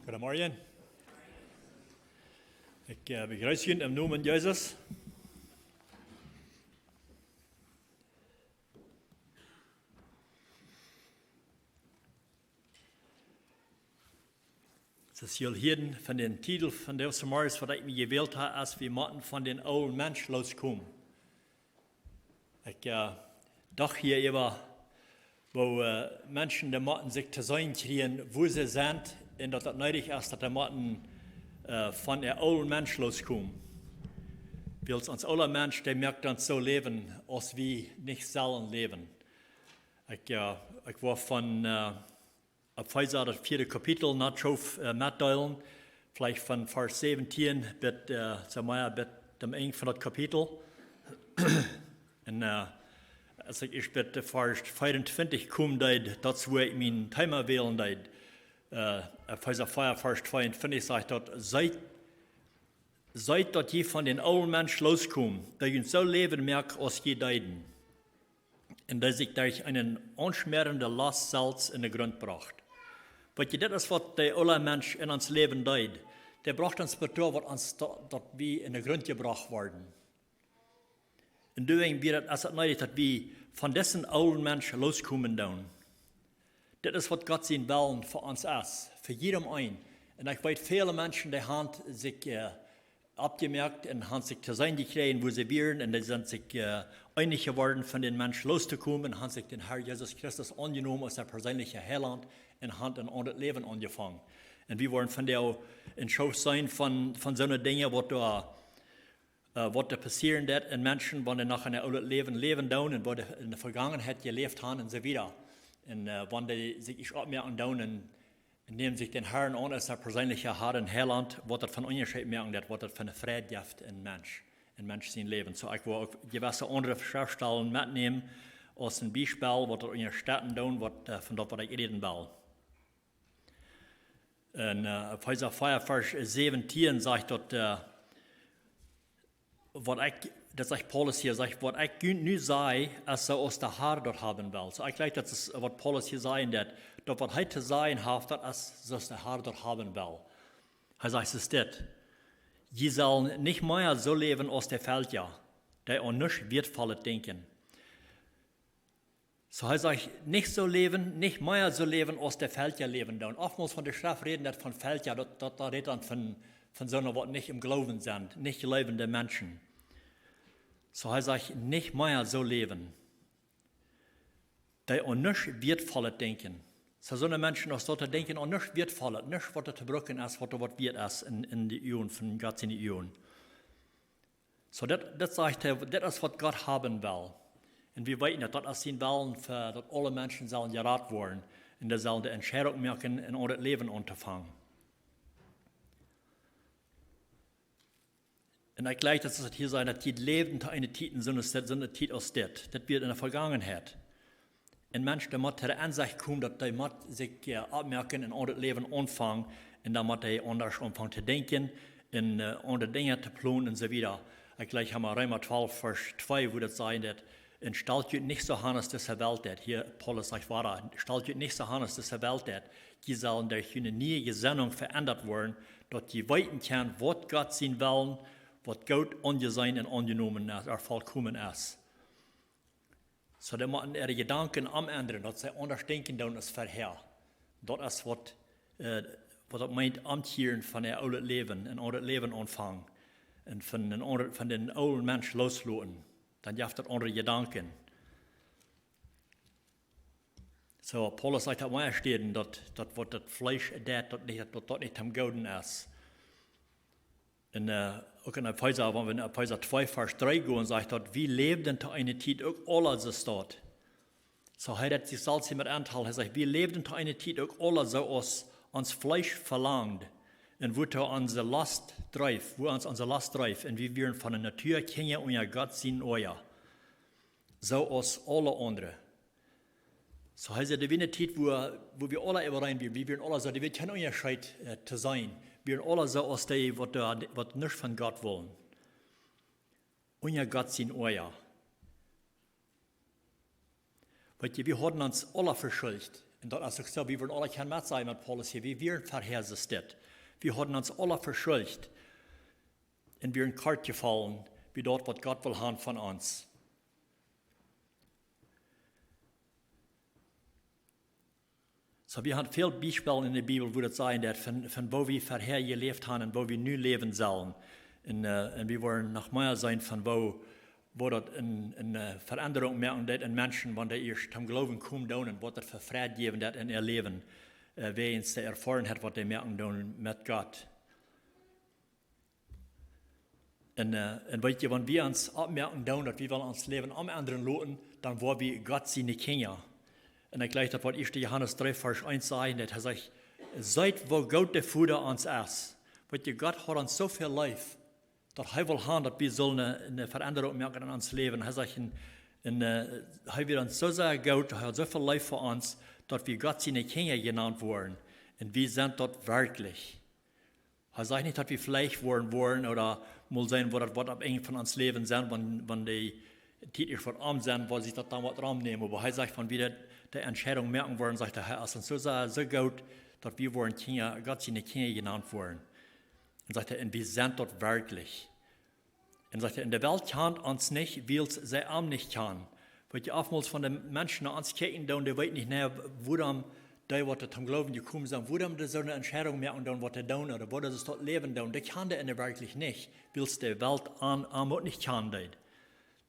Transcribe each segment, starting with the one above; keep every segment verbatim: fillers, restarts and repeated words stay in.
Goodemorjen. Ekj, eh, bejreess junt em Nomen Jesus. Soo aus jie hieren von dän Titel von dise Morjes, waut ekj mie jewält hab, aus wie motten von dän oolen Mensch loskomen. Ekj, eh, docht hia äwa, woo, eh, Menschen, dee motten sikj to seenen kjrieen, woo see sent, un daut daut needich es, daut dee motten, eh, von äa oolen Mensch loskomen. Wiels ons oola Mensch, dee moakt ons soo läwen, aus wie nich sellen läwen. Ekj, eh, ekj woa von, eh, Efeesa, daut vieede Kapitel, noch, eh, metdeelen, veleicht von Varsch säwentieen bat, eh, soo mea bat dem Enj von daut Kapitel. Un, eh, aus ekj ieescht bat, eh, Varsch veeauntwintich komen deed, daut es wua ekj mien Thema wälen deed. Eh, Efeesa vea, Varsch tweeauntwintich sajcht daut: "Seet, seet daut jie von dän oolen Mensch loskomen, dee junt soo läwen moakt aus jie deeden, un dee sikj derch eene aunschmäarende Lost selfst en dän Grunt brocht." Weet jie, daut es waut de oola Mensch en ons Läwen deed. Dee brocht ons doatoo, waut ons do-, daut wie en dän Grunt jebrocht worden. Un doawäajen wia daut, es daut needich, daut wie von disen oolen Mensch loskomen doonen. Dit es waut Gott sien Wellen fa ons es, fa jiedem eenen. Un ekj weet, väle Menschen, dee haben sikj, eh, aufjemoakt un haben sikj to seenen jekjräajen, wua see wieren, un dee sent sikj, eh, eenich jeworden, von dän Mensch lostokomen, un haben sikj dän Herr Jesus Christus aunjenomen aus äa perseenlicha Heilaunt un haben een aundret Läwen aunjefongen. Un wie woaren vondoag een Schoof seenen von, von soone Dinja, waut doa, eh, waut doa passieren deit en Menschen, wan dee noch en äa oolet Läwen läwen doonen un waut dee en de Vegangenheit jeläft haben un soo wieda. Un, eh, wan dee sikj ieescht oppmoaken doonen un un nämen sikj dän Herrn aun aus äa perseenlicha Herr un Heilaunt, waut daut fa een Unjascheet moaken deit, waut daut fa eene Freid jeft en Mensch, en Mensch sien Läwen. Soo, ekj well uk jewesse aundre Schreftstalen metnämen aus een Biespel, waut daut unjastetten doonen, waut, eh, von daut, waut ekj räden well. En, eh, Efeesa vea, Varsch säwentieen sajcht daut, eh, waut ekj, daut sajcht Paulus hia, sajcht: "Waut ekj junt nu saj, es soo aus de Herr daut haben well." Soo, ekj jleich, daut es waut Paulus hia sajen deit, daut waut hee to sajen haft, daut es soo aus de Herr daut haben well. Hee sajcht, es dit: "Jie sellen nich mea soo läwen aus de Velkja, dee aun nuscht Wieetvollet denkjen." Soo, hee sajcht, nich soo läwen, nich mea soo läwen aus de Velkja läwen doonen. Oftmols, wan de Schreft rät, daut von Velkja, daut, daut, daut rät dan von, von soone, waut nich em Gloowen sent, nich jleewende Menschen. Soo, hee sajcht, nich mea soo läwen, dee aun nuscht Wieetvollet denkjen. Soo, soone Menschen aus daut denkjen aun nuscht Wieetvollet, nuscht, waut doa to brucken es, waut doa waut wieet es en, en de Uagen von Gott siene Uagen. Soo, daut, daut sajcht hee, daut es waut Gott haben well. Un wie weeten, daut daut es sien Wellen, fa daut aule Menschen sellen jerat woaren. Un dee sellen de Entscheidunk moaken, een aundret Läwen auntofangen. Un ekj jleich, daut es daut hia sajcht, daut jie läwden to eene Tiet en soone, soone Tiet aus dit. Daut wia en de Vegangenheit. Een Mensch, dee mott to de Ensecht komen, daut hee mott sikj, eh, oppmoaken un aundret Läwen aunfangen. Un dan mott hee aundasch aunfangen to denkjen un, eh, aundre Dinja to plonen un soo wieda. Ekj jleich aun Reema twalf, Varsch twee, wua daut sajcht, daut: "Un stalt junt nich soo aun aus dise Welt deit." Hia, Paulus sajcht wada: "Stalt junt nich soo aun aus dise Welt deit. Jie sellen derch june niee Jesennunk veendat woaren, daut jie weeten kjennen, waut Gott sien Wellen, waut goot, aunjeseenen un aunjenomen es, ea volkomen es." Soo, dee motten äare Jedanken omendren, daut see aundasch denkjen doonen aus verhäa. Daut es waut, eh, waut daut meent, omkjieren von äa oolet Läwen, een aundret Läwen aunfangen. Un von een aundret, von dän oolen Mensch loosloten. Dan jeft daut aundre Jedanken. Soo, Paulus sajcht opp mea Städen, daut, daut waut daut Fleesch deit, daut nich, daut, daut nich toom Gooden es. En, eh, uk en Efeesa, wan wie en Efeesa twee, Varsch dree gonen, sajcht daut: "Wie läwden to eene Tiet uk aula soo." Soo, hee rät sikj selfst hia met aun, hee sajcht: "Wie läwden to eene Tiet uk aula soo aus ons Fleesch velangd, un wua onse Lost dreef, wua ons onse Lost dreef, un wie wieren von de Natua Kjinja unja Gott sien Oaja, soo aus aule aundre." Soo, hee säd, doa wia eene Tiet, wua, wua wie aula äwareen wieren, wie wieren aula soo, doa wia kjeen Unjascheet, eh, to seenen. Wie wieren aula soo aus dee, waut, eh, waut nuscht von Gott wullen. Unja Gott sien Oaja. Weet jie, wie hauden ons aula veschuldicht. Un daut es uk soo, wie wudden aule kjennen met sajen met Paulus hia, wie wieren verhäa soo steit. Wie hauden ons aule veschuldicht un wieren kort jefaulen bie daut, waut Gott well haben von ons. Soo, wie haben väl Biespels enne Bibel, wua daut sajcht, daut von, von woo wie verhäa jeläft haben un woo wie nu läwen sellen. Un, äh, un wie woaren noch mea seenen von woo, woo daut eene, eene Veendrunk moaken deed en Menschen, wan dee ieescht toom Gloowen komen doonen un waut daut fa Fräd jäwen deed en äa Läwen, äh, wäajens de Erfoarenheit, waut dee moaken doonen met Gott. Un, äh, un weet jie, wan wie ons oppmoaken doonen, daut wie wellen ons Läwen omendren loten, dan woa wie Gott siene Kjinja. Un ekj jleich daut, waut ieeschte Johanes dree Varsch eent sajcht, daut hee sajcht: "Seet, woo goot de Voda ons es." Weet jie, Gott haud ons soo väl leef, daut hee well haben, daut wie sellen eene, eene Veendrunk moaken en ons Läwen. Hee sajcht, un, un, äh, hee wia ons soo sea goot, hee haud soo väl leef fa ons, daut wie Gott siene Kjinja jenant woaren. Un wie sent daut werkjlich. Hee sajcht nich, daut wie veleicht woaren, woaren ooda mol seenen, woo daut woat opp Enj von ons Läwen sennen, wan, wan de Tiet ieescht woat om sennen, woo sikj daut dan woat romnämen. Oba hee sajcht, wan wie de, de Entscheidunk moaken woaren, sajcht hee, hee es ons soo sea, soo goot, daut wie woaren Kjinja, Gott siene Kjinja jenant woaren. Un sajcht hee, un wie sent daut werkjlich. Un sajcht hee, un de Welt kjant ons nich, wiels see am nich kjanen. Weet jie, oftmols wan de Menschen no ons kjikjen doonen, dee weeten nich, nä, wuarom dee, waut doa toom Gloowen jekomen sent, wuarom dee soone Entscheidunk moaken doonen, waut dee doonen, ooda woo dee daut Läwen doonen, dee kjanen dee werkjlich nich, wiels de Welt an, an uk nich kjanen deed.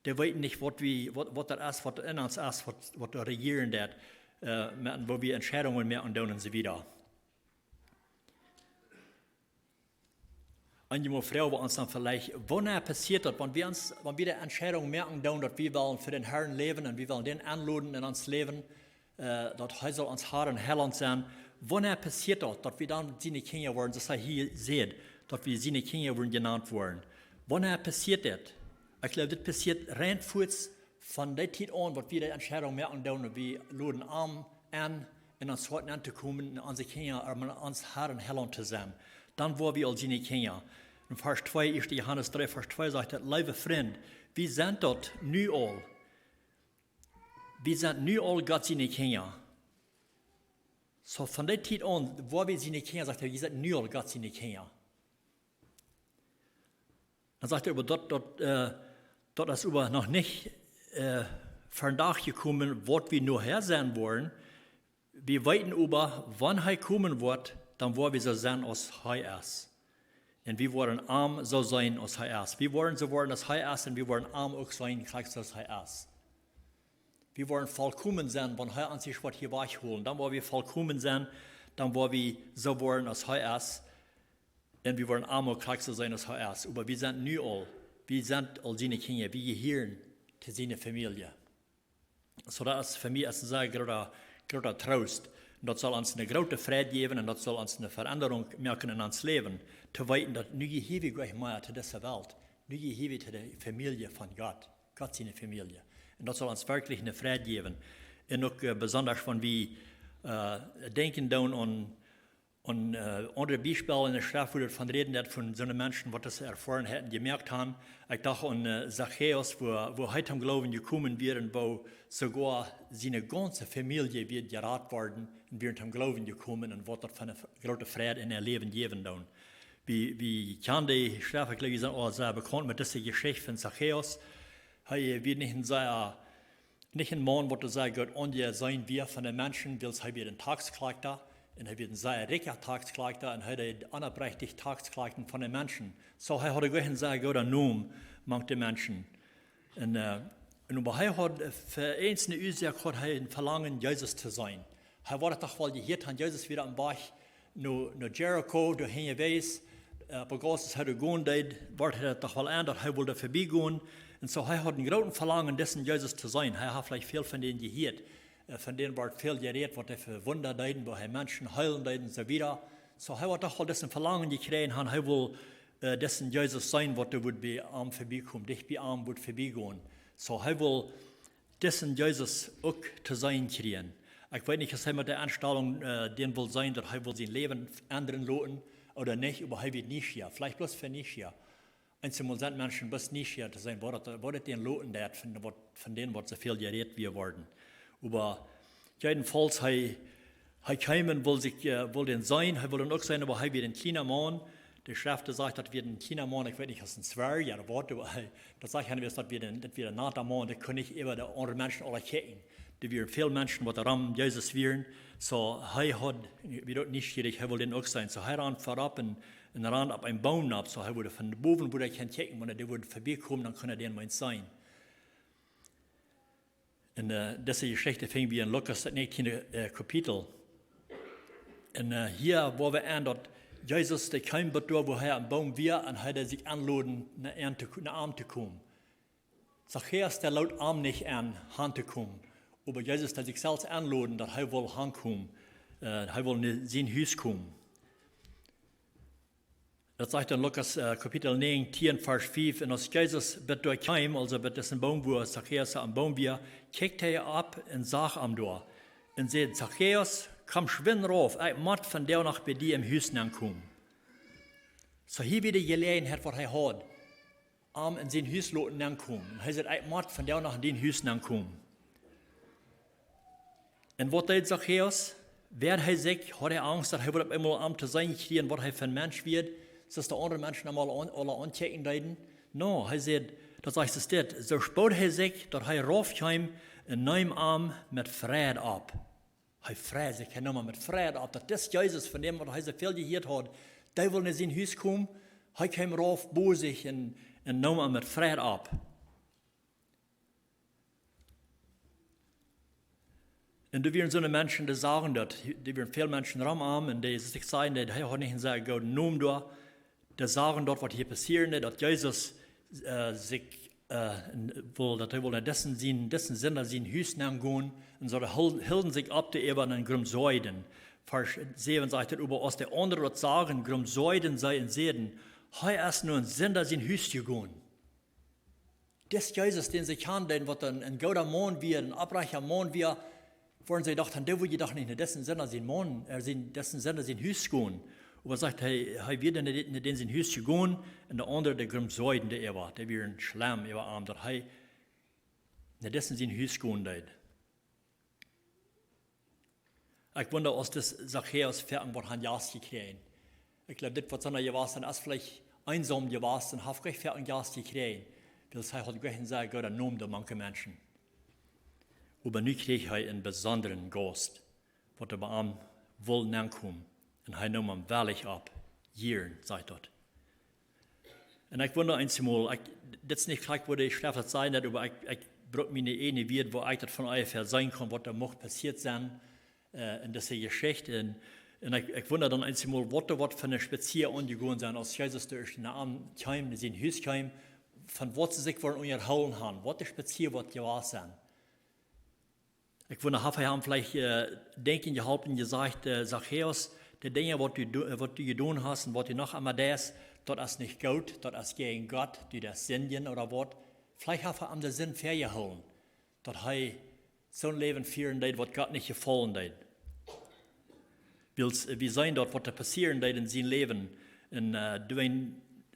Dee weeten nich, waut wie, waut, waut daut es, waut en ons es, waut, waut doa rejieren deed, äh, met, woo wie Entscheidungen moaken doonen un soo wieda. Un jie motten froagen, waut ons dan veleicht, wanea passieet daut, wan wie ons, wan wie de Entscheidunk moaken doonen, daut wie wellen fa dän Herrn läwen un wie wellen dän enloden en ons Läwen, äh, daut hee saul ons Herr un Heilaunt sennen, wanea passieet daut, daut wie dan siene Kjinja woaren, soo aus hee hia sajcht, daut wie siene Kjinja woaren jenant woaren? Wanea passieet dit? Ekj jleew, dit passieet rein fuaz von dee Tiet aun, waut wie de Entscheidunk moaken doonen, daut wie loden am en, en ons Hoat nenn to komen, en onse Kjinja, om ons Herr un Heilaunt to sennen. Dan woa wie aul siene Kjinja. En Varsch twee, ieeschte Johanes dree, Varsch twee sajcht daut, leewe Frind, wie sent daut nu aul. Wie sent nu aul Gott siene Kjinja. Soo, von dee Tiet aun, woa wie siene Kjinja, sajcht hee, jie sent nu aul Gott siene Kjinja. Dan sajcht hee, oba daut, daut, äh, daut es oba noch nich, äh, vondoag jekomen, waut wie nohäa sennen woaren. Wie weeten oba, wan hee komen woat, dan woa wie soo sennen, aus hee es. Un wie woaren am soo seenen, aus hee es. Wie woaren soo woaren, aus hee es, un wie woaren am uk seenen, jlikj soo aus hee es. Wie woaren volkomen sennen, wan hee ons hia woat hia wajchholen. Dan woa wie volkomen sennen, dan woa wie soo woaren, aus hee es. Un wie woaren am uk jlikj soo seenen, aus hee es. Oba wie sent nu aul, wie sent aul siene Kjinja, wie jehieren to siene Famielje. Soo daut es fa mie een sea groota, groota Troost. Un daut saul ons eene groote Freid jäwen un daut saul ons eene Veendrunk moaken en ons Läwen. To weeten, daut nu jehia wie nich mea to dise Welt. Nu jehia wie to de Famielje von Gott. Gott siene Famielje. Un daut saul ons werkjlich eene Freid jäwen. Un uk, äh, besonda wan wie, äh, denkjen doonen aun, aun, äh, aundre Biespels enne Schreft, wua daut von räden, daut von soone Menschen, waut dise Erfoarenheiten jemoakt haben. Ekj docht aun, äh, Zachäus, wua, wua hee toom Gloowen jekomen wia un wua soogoa siene gaunze Famielje wia jerat worden un wia toom Gloowen jekomen un waut daut fa eene f-, groote Freid en äa Läwen jäwen deed. Wie, wie kjanen dee Schreft, ekj jleew, wie sent aul sea bekaunt met dise Jeschicht von Zachäus. Hee wia nich een sea, nich een Maun, waut sea goot aunjeseenen wia von de Menschen, wiels hee wia een Taxkjlakjta. Un hee wia een sea rikja Taxkjlakjta un hee deed onopprechtich Tax kjlakjen von de Menschen. Soo, hee haud goa een sea gooden Nomen mank de Menschen. Un, äh, un oba hee haud, äh, fa eene Uasoak haud hee een Velangen, Jesus to seenen. Hee wull doch woll jehieet haben, Jesus wia oppem Wajch no, no Jericho, doa hinjen Wajch, äh, opp Golgatha, aus hee doa gonen deed, wull hee daut doch woll aun, daut hee wull doa verbie gonen. Un soo, hee haud een grootet Velangen, disen Jesus to seenen. Hee haud veleicht väl von dän jehieet, äh, von dän wort väl jerät, waut hee fa Wunda deed, woo hee Menschen heelen deed un soo wieda. Soo, hee haud doch aul disen Velangen jekjräajen, hee wull, äh, disen Jesus seenen, waut doa wudd bie am verbie komen, dicht bie am wudd verbie gonen. Soo, hee wull disen Jesus uk to seenen kjrieen. Ekj weet nich, aus hee met de Enstalunk, äh, dän wull seenen, daut hee wull sien Läwen endren loten ooda nich, oba hee wia nieschieerich. Veleicht bloos fa nieschieerich. Eenjemol sent Menschen bloos nieschieerich to seenen, waut daut, waut daut dän loten deed, von waut, von dän waut soo väl jerät wia worden. Oba jedenfalls, hee, Hee kjeem un wull sikj, äh, wull dän seenen, hee wull dän uk seenen, oba hee wia een kjliena Maun. De Schreft sajcht, daut wia een kjliena Maun, ekj weet nich, aus een Zwerg ooda waut, oba hee, daut sajcht hee, daut wia een, daut wia een nata Maun, dee kunn nich äwa de aundre Menschen aula kjikjen. Doa wieren väl Menschen, waut rom Jesus wieren. Soo, hee haud, wia uk nieschierich, hee wull dän uk seenen. Soo, hee rand verop un, un rand opp een Boom nopp. Soo, hee wull von bowen, wua hee kunn kjikjen, wan hee doa wudd verbie komen, dan kunn hee dän mol seenen. Un, äh, dise Jeschicht finj wie en Lukas, daut näajentieende, äh, Kapitel. Un, äh, hia woa wie aun, daut Jesus, dee kjeem bat doa, wua hee aum Boom wia, un hee deed sikj aunloden, no am to, no am to komen. Zachäus, dee lood am nich aun, han to komen. Oba Jesus deed sikj selfst aunloden, daut hee wull hankomen, äh, hee wull en sien Hus komen. Daut sajcht en Lukas, äh, Kapitel näajentieen, Varsch fief. Un aus Jesus bat doa kjeem, aulsoo bat disen Boom, wua Zachäus aum Boom wia, kjikjt hee opp un sach am doa. Un säd: "Zachäus, komm schwind rauf, ekj mott vondoag noch bie die em Hus nenkomen." Soo, hia wia de Jeläajenheit, waut hee haud, am en sien Hus loten nenkomen. Un hee säd: "Ekj mott vondoag noch en dien Hus nenkomen." Un waut deed Zachäus? Wäad hee sikj, haud hee Angst, daut hee wudd opp eemol am to seenen kjrieen, waut hee fa een Mensch wia, soo aus de aundre Menschen am aula aun-, aula aunkjikjen deeden? Nä, hee säd, daut sajcht et dit: "Soo spood hee sikj, daut hee rauf kjeem un neem am met Freid opp." Hee freid sikj, hee neem am met Freid opp. Daut es Jesus, von däm, waut hee soo väl jehieet haud. Dee wull en sien Hus komen, hee kjeem rauf, boog sikj un, un neem am met Freid opp. Un doa wieren soone Menschen, dee sagen daut, doa wieren väl Menschen rom am, un dee sikj säden, daut hee haud nich een sea gooden Nomen doa. Dee sagen daut, waut hia passieren deed, daut Jesus, äh, sikj, äh, en, wull, daut hee wull no disen sien, disen Sinda sien Hus nengonen, un soo hol-, hilden sikj opp doa äwa un grumsäden. Varsch säwen sajcht et: "Oba aus de aundre daut sagen, grumsäden see un säden: 'Hee es no een Sinda sien Hus jegonen.'" Dis Jesus, dän see kjanden, waut een, een gooda Maun wia, een opprechta Maun wia, wua see dochten, dee wudd je doch nich no disen Sinda sien Maun, äh, sien, disen Sinda sien Hus gonen. Oba sajcht hee, hee wia no dän, no dän sien Hus jegonen, un de aundre, dee grumsäden doaräwa, dee wieren schlemm äwa am, daut hee no disen sien Hus gonen deed. Ekj wunda, aus dis Zachäus foaken waut haft Jast jekjräajen. Ekj jleew, dit waut soo jewast es, es veleicht eensom jewast, haft veleicht foaken Jast jekjräajen. Wiels hee haud veleicht een sea gooda Nomen unja de Menschen. Oba nu kjrieech hee een besondren Gaust, waut doa bie am wull nenkomen. Un hee neem am wellich opp. Jieren, sajcht daut. Un ekj wunda eensmol, ekj, dit es nich krakjt, waut de Schreft daut sajen deed, oba ekj, ekj bruk miene eejne Wieed, woo ekj daut von onjefäa seenen kaun, waut doa mucht passieet sennen, äh, en dise Jeschicht. Un, un ekj, ekj wunda dan eensmol, waut doa, waut fa een Spazia aunjegonen es, aus Jesus doa ieescht no am kjeem, no sien Hus kjeem, von waut see sikj wudden unjahoolen haben, waut de Spazia wudd jewast sennen. Ekj wunda, haft hee am veleicht, äh, denkjen jeholpen, jesajcht, äh, Zachäus, de Dinja, waut du do-, äh, waut du jedonen hast un waut du noch emma deist, daut es nich goot, daut es jäajen Gott, du deist sindjen ooda waut. Veleicht haft hee am de Sind väajehoolen, daut hee soon Läwen fieren deed, waut Gott nich jefaulen deed. Wiels, äh, wie seenen daut, waut doa passieren deed en sien Läwen. Un, äh, doa,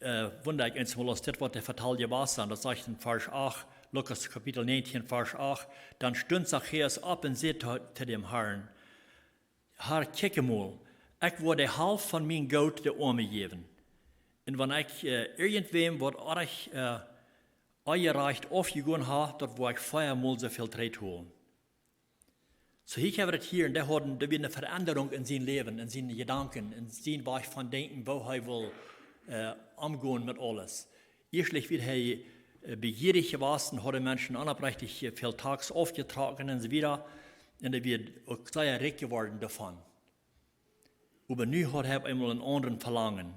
äh, wunda ekj eensmol, aus dit, waut hee vetald jewast es. Daut sajcht en Varsch acht, Lukas Kapitel näajentieen, Varsch acht: "Dan stunt Zachäus opp un säd to, to dän Harn: 'Har, kjikj emol, ekj woa de Halft von mien Goot de Oame jäwen. Un wan ekj, äh, irjentwäm waut oajch, äh, onjerajcht aufjegonen hab, daut woa ekj veamol soo väl trigjhoolen.'" Soo, hia kjenn wie daut hia, un doa haud, doa wia eene Verendrunk en sien Läwen, en siene Jedanken, en sien Wajch von denkjen, woo hee wull, äh, omgonen met aules. Ieeschtlich wia hee, äh, bejierich jewast un haud de Menschen onopprechtich, äh, väl Tax aufjetrocken un soo wieda. Un hee wia uk sea rikj jeworden doavon. Oba nu haud hee opp eemol een aundren Velangen.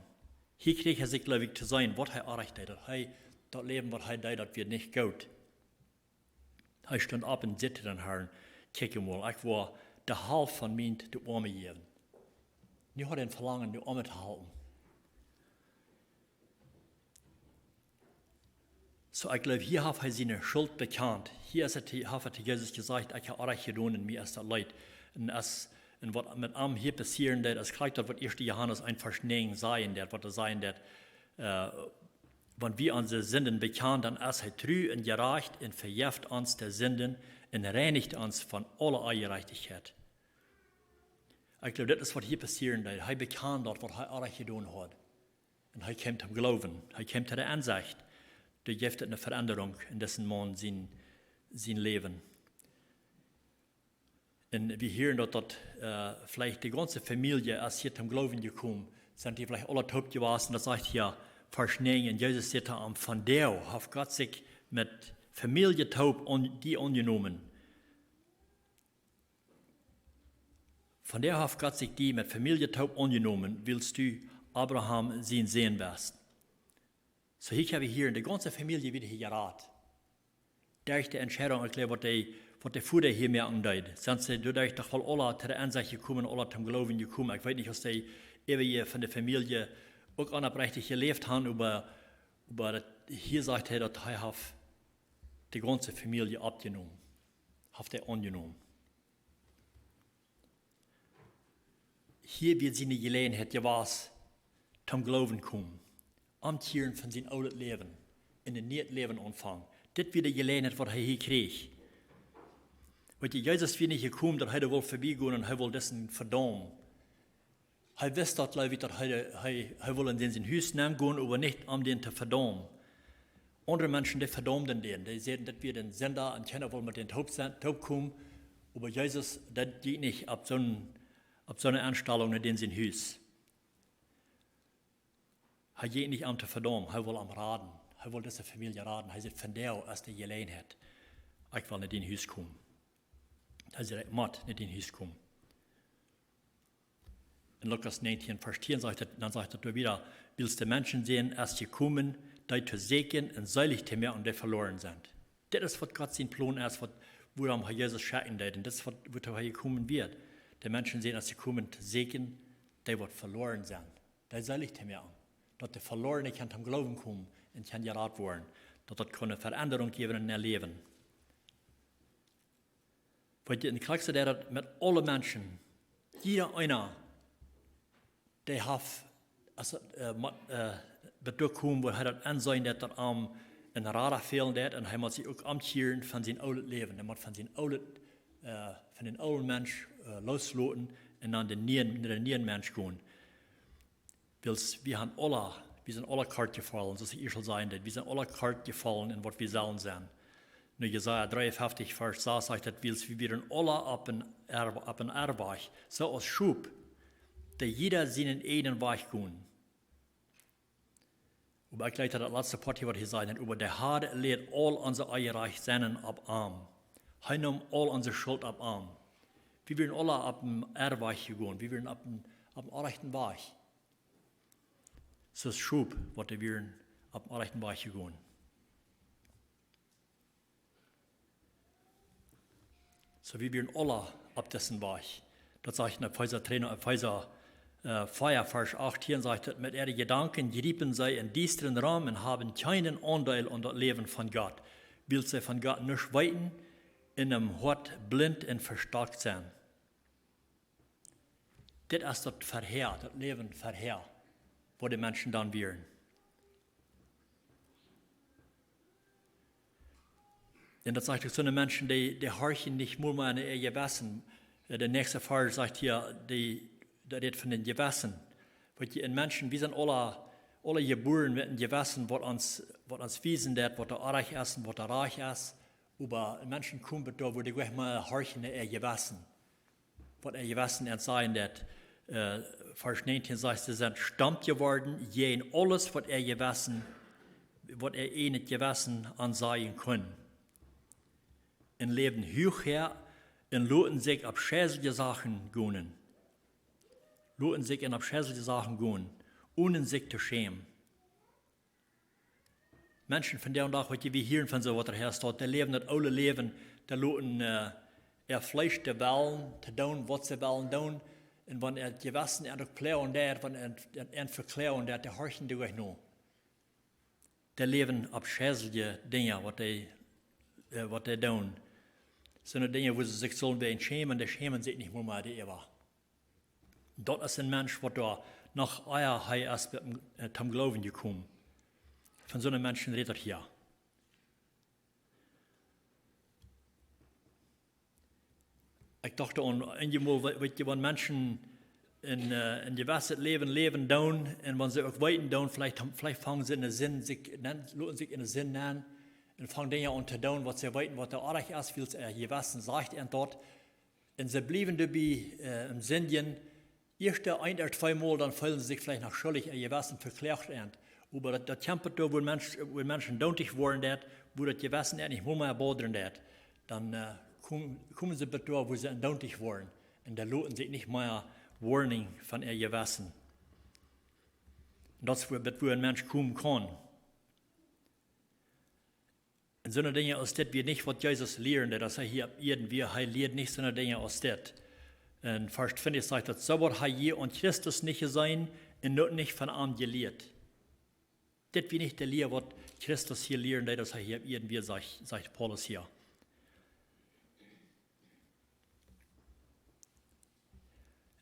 Hia kjrieech hee sikj, jleew ekj, to seenen, waut hee oajch deed, daut hee, daut Läwen, waut hee deed, daut wia nich goot. Hee stunt opp un säd to dän Harn: "Kjikj emol, ekj woa de Halft von mient de Oame jäwen." Nu haud hee een Velangen, de Oame to halpen. Soo, ekj jleew, hia haft hee siene Schult bekjant. Hia es et, haft hee to Jesus jesajcht: "Ekj hab oajch jedonen un mie es daut leet." Un aus, un waut met am hia passieren deed, es krakjt daut, waut ieescht Johanes eent Varsch näajen sajen deed, waut doa sajen deed, äh, "Wan wie onse Sinden bekjanen, dan es hee tru un jerajcht un vejeft ons de Sinden un reinicht ons von aule Onjerajchtichkjeit." Ekj jleew, dit es waut hia passieren deed. Hee bekjand daut, waut hee oajch jedonen haud. Un hee kjeem toom Gloowen. Hee kjeem to de Ensecht. Doa jeef et eene Veendrunk en disen Maun sien, sien Läwen. Un wie hieren daut, daut, äh, veleicht de gaunze Famielje es hia toom Gloowen jekomen. Sent dee veleicht aula toop jewast. Un daut sajcht hia, Varsch näajen, un Jesus säd to am: "Vondoag haft Gott sikj met Famielje toop aun, die aunjenomen. Vondoag haft Gott sikj die met Famielje toop aunjenomen, wiels du Abraham sien Sän best." Soo, hia hab wie hia de gaunze Famielje wia hia jerat. Derch de Entscheidunk, ekj jleew, waut dee, waut de Voda hia moaken deed. Sent see doaderch doch woll aula to de Ensecht jekomen, aula toom Gloowen jekomen. Ekj weet nich, aus dee äwa hia von de Famielje uk onopprechtich jeläft han, oba, oba daut, hia sajcht hee, daut hee haft de gaunze Famielje oppjenomen. Haft hee aunjenomen. Hia wia siene Jeläajenheit jewast, toom Gloowen komen, omkjieren von sien oolet Läwen un een nieet Läwen aunfangen. Dit wia de Jeläajenheit, waut hee hia kjrieech. Weet jie, Jesus wia nich jekomen, daut hee doa wull verbie gonen un hee wull disen vedaumen. Hee wist daut, jleew ekj, daut hee, hee, hee wull en sien, sien Hus nenn gonen, oba nich om dän to vedaumen. Aundre Menschen, dee vedaumden dän. Dee säden, daut wia een Sinda un kjeena wull met dän toop sennen, toop komen. Oba Jesus, daut jinkj nich opp soone, opp soone Enstalunk no dän sien Hus. Hee jinkj nich om to vedaumen, hee wull am raden. Hee wull dise Famielje raden. Hee säd: "Vondoag es de Jeläajenheit. Ekj well no dien Hus komen." Hee säd: "Ekj mott no dien Hus komen." En Lukas näajentieen, Varsch tieen sajcht et, dan sajcht et doa wada: "Wiels de Menschensän es jekomen, dee to sieekjen un seelich to moaken, dee veloaren sent." Dit es, waut Gott sien Plon es, waut, wuarom hee Jesus schekjen deed. Un dit es, waut, wuatoo hee jekomen wia. De Menschensän es jekomen, to sieekjen, dee waut veloaren sent, dee seelich to moaken. Daut de Velorne kjennen toom Gloowen komen un kjennen jerat woaren. Daut daut kaun eene Veendrunk jäwen en äa Läwen. Weet jie, un krakjt soo es daut met aule Menschen. Jieda eena, dee haft, aus, äh, ma-, äh, bat doa komen, wua hee daut enseenen deit, daut am een Rada fälen deit, un hee mott sikj uk omkjieren von sien oolet Läwen. Hee mott von sien oolet, äh, von dän oolen Mensch, äh, loosloten un dan dän nieen, no dän nieen Mensch gonen. Wiels wie han aula, wie sent aula kort jefollen, soo aus ekj ieescht aul säd, wie sent aula kort jefollen en waut wie sellen sennen. Nu, Jesaja dreeunfeftich, Varsch sas sajcht daut: "Wiels wie wieren aula opp een Erw-, opp een Erwajch, soo aus Schop, dee jieda sienen eejnen Wajch gonen." Oba ekj jleich daut latste Poat hia, waut hee säd, oba de Har läd aul onse Onjerajchtichkjeiten opp am. Hee neem aul onse Schult opp am. Wie wieren aula opp een Erwajch jegonen. Wie wieren opp een, opp een orrajchten Wajch. Soo aus Schop, waut wie wieren opp een orrajchten Wajch jegonen. Soo, wie wieren aula opp disen Wajch. Daut sajcht en Efeesa dree, Efeesa, äh, vea, Varsch achtieen sajcht et: "Met äare Jedanken jriepen see em Diestren rom un haben kjeenen Aundeel aun daut Läwen von Gott, wiels see von Gott nuscht weeten un em Hoat blint un vestockt sent." Dit es daut verhäa, daut Läwen verhäa, woo de Menschen dan wieren. Un daut sajcht uk, soone Menschen, dee, dee horchen nich mol mea no äa Jewessen. Äh, de näakjste Varsch sajcht hia, dee, dee rät von daut Jewessen. Weet jie, en Menschen, wie sent aula, aula jebuaren met een Jewessen, waut ons, waut ons wiesen deit, waut doa orrajcht es un waut doa rajcht es. Oba Menschen komen bat doa, wua dee nich mea horchen no äa Jewessen. Waut äa Jewessen an sajen deit, äh, Varsch näajentieen sajcht: "See sent stomp jeworden jäajen aules, waut äa Jewessen, waut äa eejnet Jewessen an sajen kunn. Un läwen huach häa un loten sikj opp scheiselje Sachen gonen." Loten sikj en opp scheiselje Sachen gonen, onen sikj to schämen. Menschen vondoag dän Dach, weet jie, wie hieren von soo waut doa häa steit, dee läwen daut oole Läwen, dee loten, äh, äa Fleesch dee Wellen to doonen, waut see wellen doonen. Un wan äa Jewessen an uk ploagen deit, wan an, an, an vekloagen deit, dee horchen doa nich no. Dee läwen opp scheiselje Dinja, waut dee, äh, waut dee doonen. Soone Dinja, wua see sikj sellen wäajen schämen, dee schämen sikj nich mol mea doaräwa. Daut es een Mensch, waut doa noch ea hee es, äh, toom Gloowen jekomen. Von soone Menschen rät daut hia. Ekj docht aun, eenjemol, we-, weet jie, wan Menschen, een, äh, een jewesset Läwen läwen doonen. Un wan see uk weeten doonen, veleicht, veleicht fangen see enne Sind, sikj, nen-, loten sikj enne Sind nenn un fangen Dinja aun to doonen, waut see weeten, waut doa oajch es, wiels äa Jewessen sajcht an daut. Un see bliewen doabie, äh, em Sindjen. Ieescht een ooda twee Mol, dan feelen see sikj veleicht noch schuldich, äa Jewessen vekloagt an. Oba daut, daut kjemt doa, wua Mensch, wua Menschen doontich woaren deit, wua daut Jewessen an nich mol mea bodren deit. Dan, äh, kom-, komen see bat doa, wua see doontich woaren. Un dan loten see nich mea woaren von äa Jewessen. Un daut es wua, bat wua een Mensch komen kaun. Un soone Dinja aus dit wia nich, waut Jesus lieed, daut hee hia opp Ieed wia. Hee lieed nich soone Dinja aus dit. En Varsch twintich sajcht daut: "Soo haud hee hia aun Christus nich jeseenen un uk nich von am jelieet." Dit wia nich de Lia, waut Christus hia lieed, daut hee hia opp Ieed wia, sajcht, sajcht Paulus hia.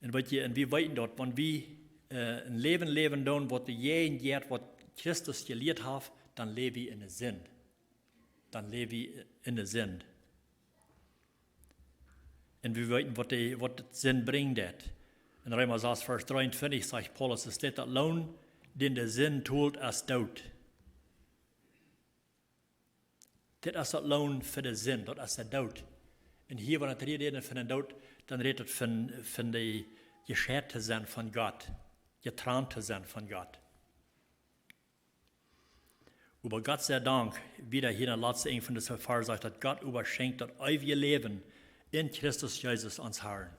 Un weet jie, un wie weeten daut, wan wie, äh, een Läwen läwen doonen, waut doajäajen jeit, waut Christus jelieet haft, dan läw wie enne Sind. Dan läw wie enne Sind. Un wie weeten, waut de, waut de Sind brinjt, daut. En Reema sas, Varsch dreeuntwintich sajcht Paulus, es dit: "Daut Loon, dän de Sind tolt, es Doot." Dit es daut Loon fa de Sind, daut es de Doot. Un hia, wan et hia rät von de Doot, dan rät et von, von de jescheit to sennen von Gott, jetrant to sennen von Gott. Oba Gott sie Dank, wieda hia en daut latste Enj von dise Varsch sajcht, daut Gott oba schenkjt daut eewje Läwen en Christus Jesus, ons Herrn.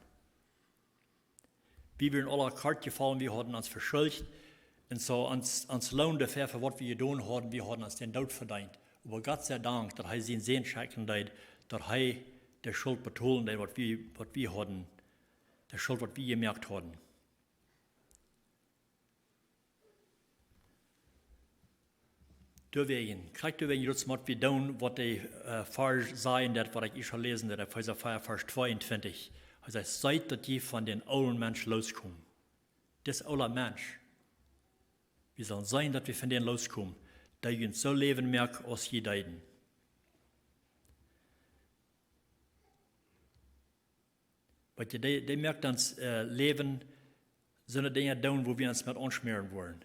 Wie wieren aula kort jefollen, wie hauden ons veschuldicht. Un soo ons, ons Loon doafäa, fa waut wie jedonen hauden, wie hauden ons dän Doot vedeent. Oba Gott sie Dank, daut hee sienen Sän schekjen deed, daut hee de Schult betolen deed, waut wie, waut wie hauden, de Schult, waut wie jemoakt hauden. Doawäajen, krakjt doawäajen, daut mott wie doonen, waut de, äh, Varsch sajcht, daut waut ekj ieescht aul läsen deed, Efeesa vea, Varsch tweeuntwintich. Hee sajcht: "Seet, daut jie von dän oolen Mensch loskomen." Dis oola Mensch. Wie sellen seenen, daut wie von dän loskomen. Daut jie soo läwen moaken, aus jie deeden. Weet jie, dee, dee moakt ons, äh, läwen, soone Dinja doonen, wua wie ons met aunschmäaren woaren.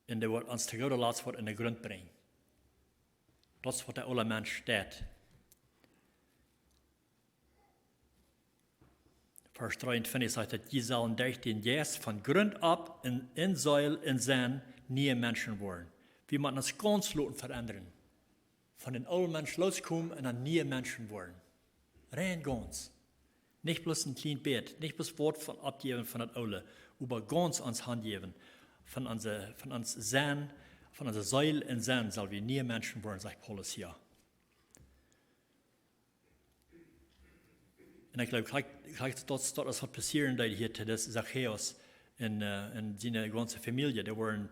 Un dee woat ons to goode Latst woat enne Grunt brinjen. Daut es, waut de oola Mensch deit. Varsch dreeuntwintich sajcht, daut jie sellen derch dän Jeist von Grunt opp en, en Seel un Senn niee Menschen woaren. Wie motten ons gaunz loten veendren. Von dän oolen Mensch loskomen un dan niee Menschen woaren. Rein gaunz. Nich bloos een kjlien bät, nich bloos waut von aufjäwen von daut Oole, oba gaunz ons hanjäwen. Von onse, von ons Senn, von onse Seel un Senn sell wie niee Menschen woaren, sajcht Paulus hia. Un ekj jleew, krakjt, krakjt daut, daut es, waut passieren deed hia to dis Zachäus en, äh, en siene gaunze Famielje. Dee woaren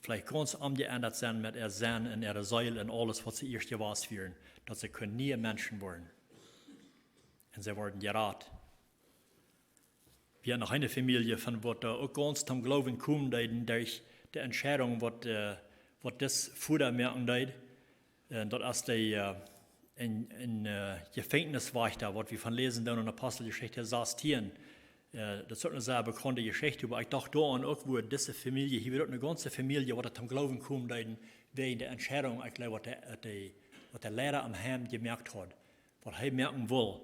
veleicht gaunz aunjeendat sennen met äa Senn un äare Seel un aules, waut see ieescht jewast wieren, daut see kunnen niee Menschen woaren. Un see worden jerat. Wie haben noch eene Famielje von waut, äh, uk gaunz toom Gloowen komen deeden derch de Entscheidunk, waut, äh, waut dis Voda moaken deed. Äh, daut es de, äh, een, een, äh, Jefenkjniswajchta, waut wie von läsen doonen en Aposteljeschicht sastieen. Äh, daut es uk eene sea bekaunde Jeschicht, oba ekj docht doaraun uk, wua dise Famielje, hia wia uk eene gaunze Famielje, waut toom Gloowen komen deeden, wäajen de Entscheidunk, ekj jleew, waut de, waut de, waut de Leida aum Heim jemoakt haud, waut hee moaken wull.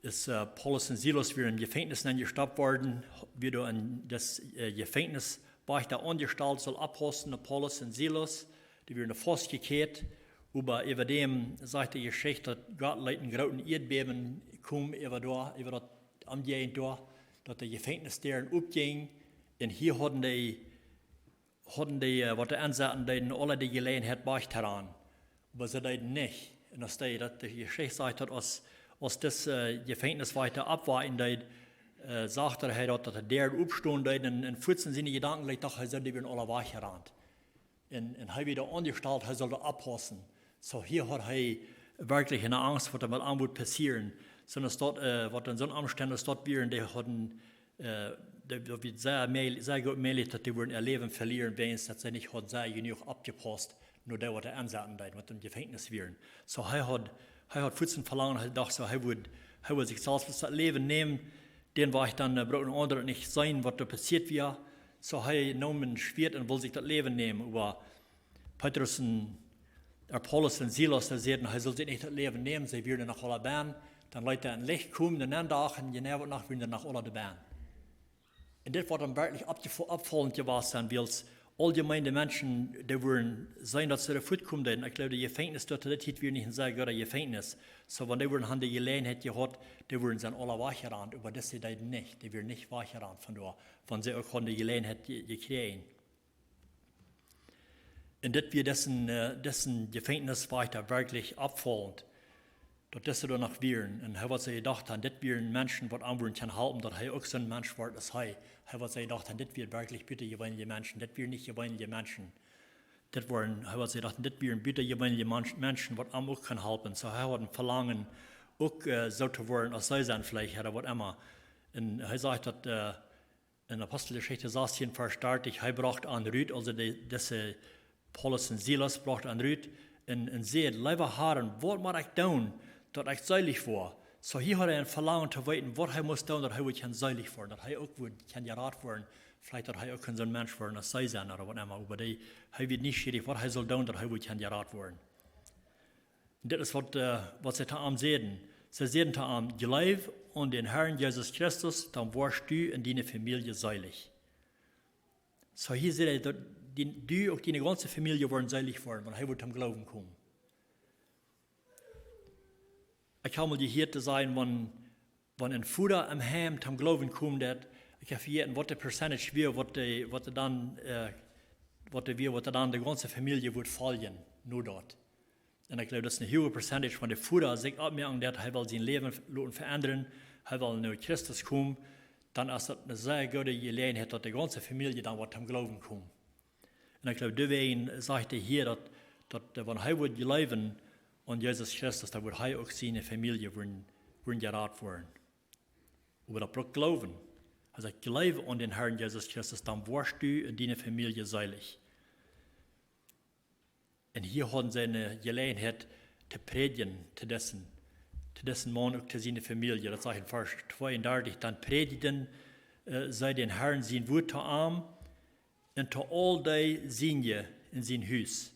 Es, äh, Paulus un Silas wieren em Jefenkjnis nenjestoppt worden, wia doa een, daut, äh, Jefenkjniswajchta aunjestalt, sull oppaussen opp Paulus un Silas. Dee wieren faustjekjäat, oba äwa däm sajcht de Jeschicht, daut Gott leet een grooten Ieedbäben komen äwa doa, äwa daut Omjäajent doa, daut de Jefenkjnisdäaren opjinjen. Un hia hauden dee hauden dee, äh, waut doa enn sauten, deeden aule de Jeläajenheit wajchtranen. Oba see deeden nich. Un aus dee, daut de Jeschicht sajcht, daut aus, aus dis, äh, Jefenkjniswajchta oppwaken deed, äh, sach hee daut, daut de Däaren opstonen deeden un, un fuaz en siene Jedanken leet, docht hee, see, dee wieren aule wajchjerant. Un, un hee wia doa aunjestalt, hee sull doa oppaussen. Soo hia haud hee werkjlich eene Angst, waut doa met am wudd passieren. Sonda daut, äh, waut en soone Omstend aus daut wieren, dee hauden äh, daut, daut wia sea mäaj-, sea goot mäajlich, daut dee wudden äa Läwen velieren, wäajens daut see nich hauden sea jenuach oppjepaust, no dee waut doa enn sauten, dee waut em Jefenkjnis wieren. Soo hee haud Hee haud fuaz een Velangen, hee docht soo, hee wudd, hee wudd sikj selfst daut Läwen nämen, dän Wajch dan, äh, bruck een aundra nich seenen, waut doa passieet wia. Soo hee neem een Schwieet un wull sikj daut Läwen nämen. Oba Petrus un, äh, Paulus un Silas, dee säden, hee sull sikj nich daut Läwen nämen, see wieren noch aula bennen. Dan leet hee een Licht komen, un dan docht hee, jeneiw waut noch, wieren see noch aula bennen. Un dit woat am werkjlich oppjefo-, oppfaulent jewast sennen, wiels auljemeene Menschen, dee wudden seenen, daut see doa fuaz komen deeden. Ekj jleew, de Jefenkjnis doa to dee Tiet wia nich een sea goodet Jefenkjnis. Soo wan dee wudden han de Jeläajenheit jehaut, dee wudden sennen aula wajchjerant, oba dise deeden nich, dee wieren nich wajchjerant von doa, wan see uk han de Jeläajenheit je-, jekjräajen. Un dit wia disen, äh, disen Jefenkjniswajchta werkjlich oppfaulent, daut dise doa noch wieren. Un hee, waut see jedocht han, dit wieren Menschen, waut am wudden kjennen halpen, daut hee uk soon Mensch wort aus hee. Hee, waut see jedocht han, dit wieren werkjlich butajeweenelje Menschen, dit wieren nich jeweenelje Menschen. Dit wieren, hee, waut see jedocht han, dit wieren butajeweenelje Mensch-, Menschen, waut am uk kunnen halpen. Soo hee haud een Velangen, uk, äh, soo to woaren aus see sent, veleicht, ooda waut emma. Un hee sajcht daut, äh, en Aposteljeschicht sastieen, Varsch dartich, hee brocht an Rut, aulsoo de, dise Paulus un Silas brocht an Rut un, un säd: "Leewa Harn, waut mott ekj doonen, daut ekj seelich woa?" Soo hia haud hee een Velangen to weeten, waut hee must doonen, daut hee wudd kjennen seelich woaren, daut hee uk wudd kjennen jerat woaren, veleicht daut hee uk kunn soon Mensch woaren aus see sent, ooda waut emma. Oba dee, hee wia nieschierich, waut hee sull doonen, daut hee wudd kjennen jerat woaren. Un dit es waut, äh, waut see to am säden. See säden to am: "Jleew aun dän Harn Jesus Christus, dan woascht du un diene Famielje seelich." Soo hia säd hee, daut die, du, uk diene gaunze Famielje woaren seelich woaren, wan hee wudd toom Gloowen komen. Ekj hab mol jehieet to sajen, wan, wan een Voda em Heim toom Gloowen komen deed, ekj hab vejäten, waut de Percentage wia, waut de, waut de dan, äh, waut de wia, waut de dan de gaunze Famielje wudd foljen, no daut. Un ekj jleew, daut es een huage Percentage, wan de Voda sikj oppmoaken deed, hee well sien Läwen loten veendren, hee well no Christus komen, dan es daut eene sea goode Jeläajenheit, daut de gaunze Famielje dan woat toom Gloowen komen. Un ekj jleew, doawäajen sajcht hee hia, daut, daut, äh, wan hee wudd jleewen aun Jesus Christus, dan wudd hee uk siene Famielje wudden, wudden jerat woaren. Oba daut brukt Gloowen. Hee sajcht: "Jleew aun dän Harn Jesus Christus, dan woascht du un diene Famielje seelich." Un hia hauden see eene Jeläajenheit to prädjen, to disen, to disen Maun, uk to siene Famielje. Daut sajcht en Varsch tweeundartich: "Dan prädjden, äh, see dän Harn sien Wuat to am un to aul dee siene en sien Hus."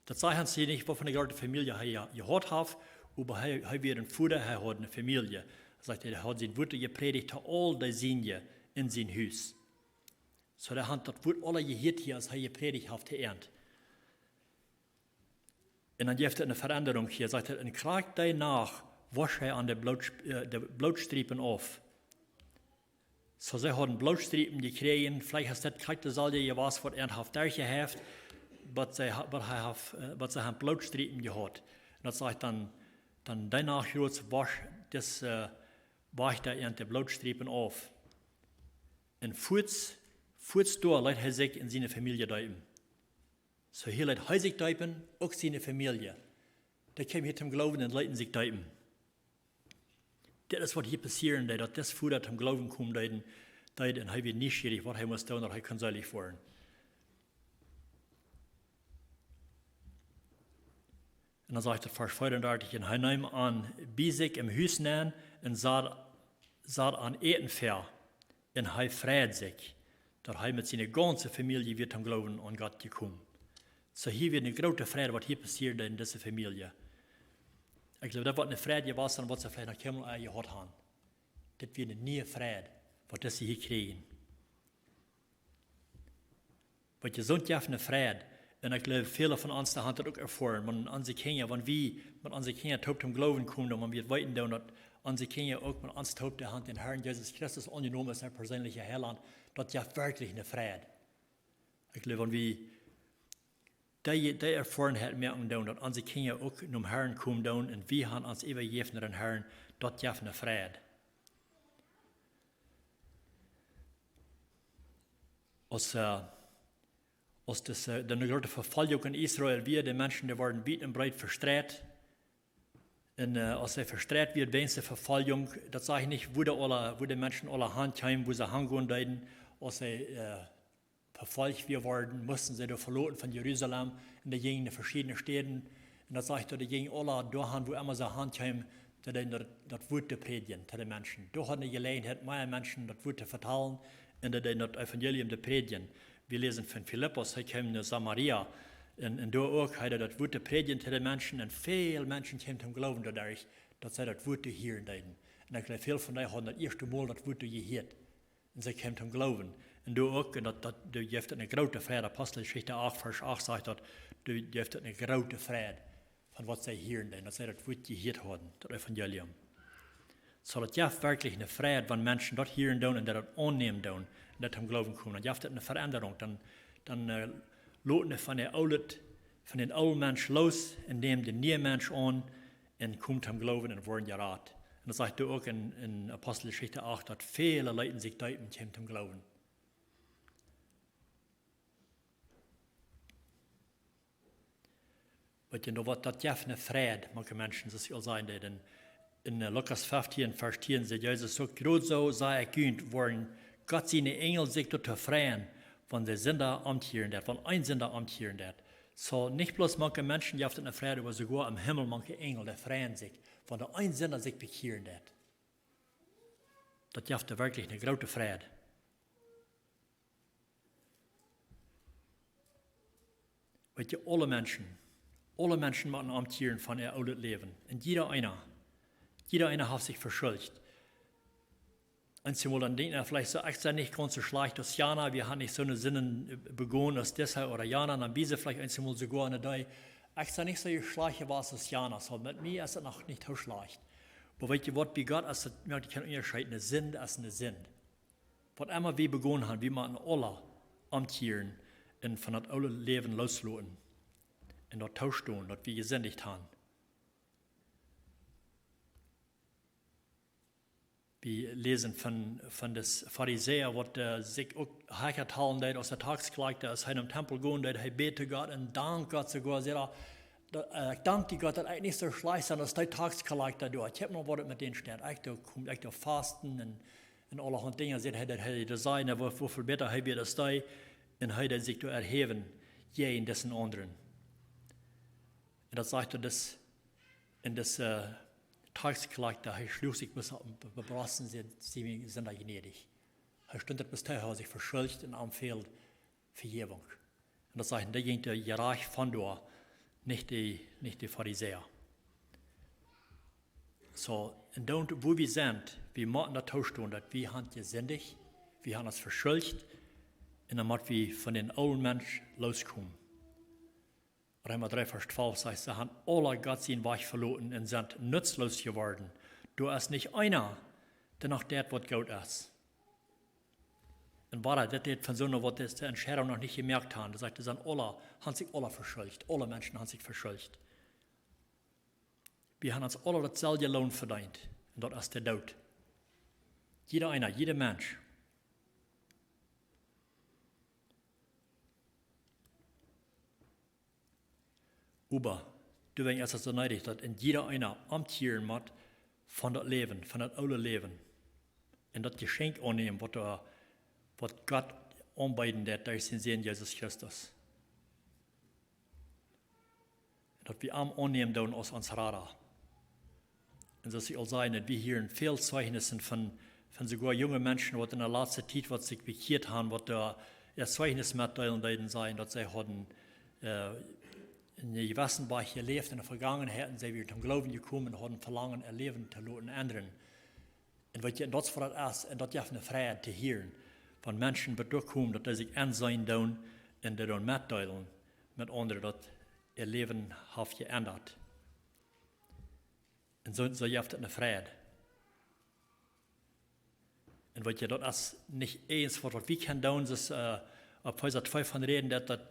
Daut sajcht ons hia nich, waut fa eene groote Famielje hee je-, jehaut haft, oba hee, hee wia een Voda, hee haud eene Famielje. Daut sajcht, hee haud sien Wuat jeprädicht to aul dee siene en sien Hus. Soo, dee hauden daut Wuat aula jehieet hia, aus hee jeprädicht haft to an. Un dan jeft et eene Veendrunk hia, sajcht et: "Un krakjt dee Nacht wosch hee an de Bloot-, äh, de Blootstriepen auf." Soo, see hauden Blootstriepen jekjräajen, veleicht es daut krakjt deeselwje jewast, waut an haft derchjehäft, waut see ha-, waut hee haft, äh, waut see hauden Blootstriepen jehaut. Un daut sajcht dan, dan dee Nacht wosch dis, äh, Wajchta an de Blootstriepen auf. Un fuaz, fuaz doa leet hee sikj en siene Famielje deepen. Soo hia leet hee sikj deepen, uk siene Famielje. Dee kjeemen hia toom Gloowen un leeten sikj deepen. Dit es waut hia passieren deed, daut dis Voda toom Gloowen komen deed, deed un hee wia nieschierich, waut hee must doonen, daut hee kunn seelich woaren. Un dan sajcht et Varsch veeundartich: "Un hee neem an bie sikj em Hus nenn un sad, sad an Äten väa. Un hee freid sikj, daut hee met siene gaunze Famielje wia toom Gloowen aun Gott jekomen." Soo hia wia eene groote Freid, waut hia passieed en dise Famielje. Ekj jleew, daut woat eene Freid jewast sennen, waut see veleicht noch kjeenmol jehaut hauden. Dit wia eene niee Freid, waut dise hia kjrieejen. Waut je soont jeft eene Freid. Un ekj jleew, väle von ons, dee haben daut uk erfoaren. Wan onse Kjinja, wan wie met onse Kjinja toop toom Gloowen komen, dan wan wie daut weeten, dan daut onse Kjinja uk met ons toop, dee haben dän Harn Jesus Christus aunjenomen aus äa perseenelja Heilaunt, daut jeft werkjlich eene Freid. Ekj jleew, wan wie dee, dee Erfoarenheit moaken doonen, daut onse Kjinja uk nom Harn komen doonen un wie haben ons äwajejäft aun dän Harn, daut jeft eene Freid. Aus, äh, aus dise, äh, de groote Vefoljunk en Israel wia, de Menschen, dee worden wiet un breet vestreit. Un, äh, aus see vestreit wieren wäajen de Vefoljunk, daut sajcht nich, wua dee aula, wua de Menschen aula han kjeemen, wua see hangonen deeden, aus see, äh, vefolcht wia worden, musten see doa veloten von Jerusalem un dee jinjen en veschiedne Städen. Un daut sajcht, daut dee jinjen aula doahan, wua emma see han kjeemen, daut dee daut, daut Wuat to prädjen to de Menschen. Doa hauden dee Jeläajenheit, mea Menschen daut Wuat to vetalen un daut dee daut Evangelium to prädjen. Wie läsen von Filippus, hee kjeem no Samaria un, un doa uk, hee deed daut Wuat to prädjen to de Menschen un väl Menschen kjeemen toom Gloowen doaderch, daut see daut Wuat to hieren deeden. Un ekj jleew, väl von dee hauden daut ieeschte Mol daut Wuat to jehieet. Un see kjeemen toom Gloowen. Un doa uk, un daut, daut, doa jeft et eene groote Freid. Aposteljeschicht acht, Varsch acht sajcht daut, doa jeft et eene groote Freid von waut see hieren deeden, daut see daut Wuat jehieet hauden, daut Evangelium. Soo, daut jeft werkjlich eene Freid, wan Menschen daut hieren doonen un daut aunnämen doonen un daut toom Gloowen komen. Dan jeft et eene Veränderung. Dan, dan, äh, loten see von de oole, von dän oolen Mensch loos un nämen dän nieen Mensch aun un komen toom Gloowen un woaren jerat. Un daut sajcht doa uk en, en Aposteljeschicht acht, daut väle leeten sikj deepen, kjeemen toom Gloowen. Weetst, daut, daut jeft eene Freid mank de Menschen, soo aus ekj aul säd, en, en, äh, Lukas feftieen, Varsch tieen, sajcht Jesus uk: "Krakjt soo saj ekj junt, woaren Gott siene Enjel sikj doaräwa freien, wan de Sinda omkjieren deit, wan een Sinda omkjieren deit." Soo, nich bloos mank de Menschen jeft et eene Freid, oba soogoa em Himmel mank de Enjel, dee freien sikj, wan doa een Sinda sikj bekjieren deit. Daut jeft werkjlich eene groote Freid. Weetst, aule Menschen, aule Menschen motten omkjieren von äa oolet Läwen. Un jieda eena, jieda eena haft sikj veschuldicht. Eenjemol dan denkjt eena veleicht soo: "Ekj sie nich gaunz soo schlajcht aus jana, wie haben nich soone Sinden begonen aus disa ooda jana." Dan bie see veleicht eenjemol soogoa aun dee: "Ekj sie nich soo schlajcht aus jana, soo met mie es et noch nich soo schlajcht." Oba weetst waut, bie Gott es et, moakt kjeen Unjascheet, eene Sind es eene Sind. Waut emma wie begonen haben, wie motten aula omkjieren un von daut oole Läwen loosloten. Un daut toostonen, daut wie jesindicht haben. Wie läsen von, von de Farisäa, waut, äh, sikj uk hecha talen deeden aus de Taxkolakta, aus hee em Tempel gonen deed, hee bäd to Gott un dankt Gott soogoa, sajcht hee: "Daut, äh, ekj dank die, Gott, daut ekj nich soo schlajcht sie aus dee Taxkolakta doa. Ekj hab noch waut met dän Städ. Ekj doo kom, ekj doo fasten un, un aulahaunt Dinja," sajcht hee, daut hee dee sach, un woo, woo väl bäta hee wia aus dee. Un hee deed sikj doa erhäwen jäajen disen aundren. Un daut sajcht doa, daut, un daut, äh, Taxkolakta, hee schluach sikj bat opp de, opp de Brost un säd: "Sie mie Sinda jnädich." Hee stunt doa bat hee haud sikj veschuldicht un am fäld Vejäwunk. Un daut sajcht, dee jinjen doa jerajcht von doa, nich dee, nich dee Farisäa. Soo, un dan, wua wie sent, wie motten daut toostonen, daut wie haben jesindicht, wie haben ons veschuldicht, un dan mott wie von dän oolen Mensch looskomen. Reema dree, Varsch twalf sajcht: "See haben aula Gott sienen Wajch veloten un sent nutzloos jeworden. Doa es nich eena, dee noch deit, waut goot es." Un wada, dit deit von soone, waut dise Entscheidunk noch nich jemoakt haben. Daut sajcht, see sent aula, haben sikj aula veschuldicht. Aule Menschen haben sikj veschuldicht. Wie haben ons aula daut selwje Loon vedeent. Un daut es de Doot. Jieda eena, jieda Mensch. Oba doawäajen es et soo needich, daut een jieda eena omkjieren mott von daut Läwen, von daut oole Läwen. Un daut Jeschenkj aunnämen, waut, äh, waut Gott aunbeeden deed derch sienen Sän Jesus Christus. Daut wie am aunnämen doonen aus ons Rada. Un soo aus ekj aul säd, daut wie hieren väl Zeichnissen von, von soogoa junge Menschen, waut en de latste Tiet waut sikj bekjieet haben, waut doa äa Zeichnis metdeelen deeden, säden, daut see hauden, äh, en eene jewesse Wajch jeläft en de Vegangenheit, un see wieren toom Gloowen jekomen un hauden Velangen, äa Läwen to loten endren. Un weetst, un daut es waut daut es, un daut jeft eene Freid to hieren, wan Menschen doahan komen, daut see sikj enseenen doonen un dee doonen metdeelen met aundre, daut äa Läwen haft jeendat. Un soo, soo jeft et eene Freid. Un weetst, daut es nich eent waut, waut wie kjennen doonen, daut, äh, opp Efeesa twee von räden, daut, daut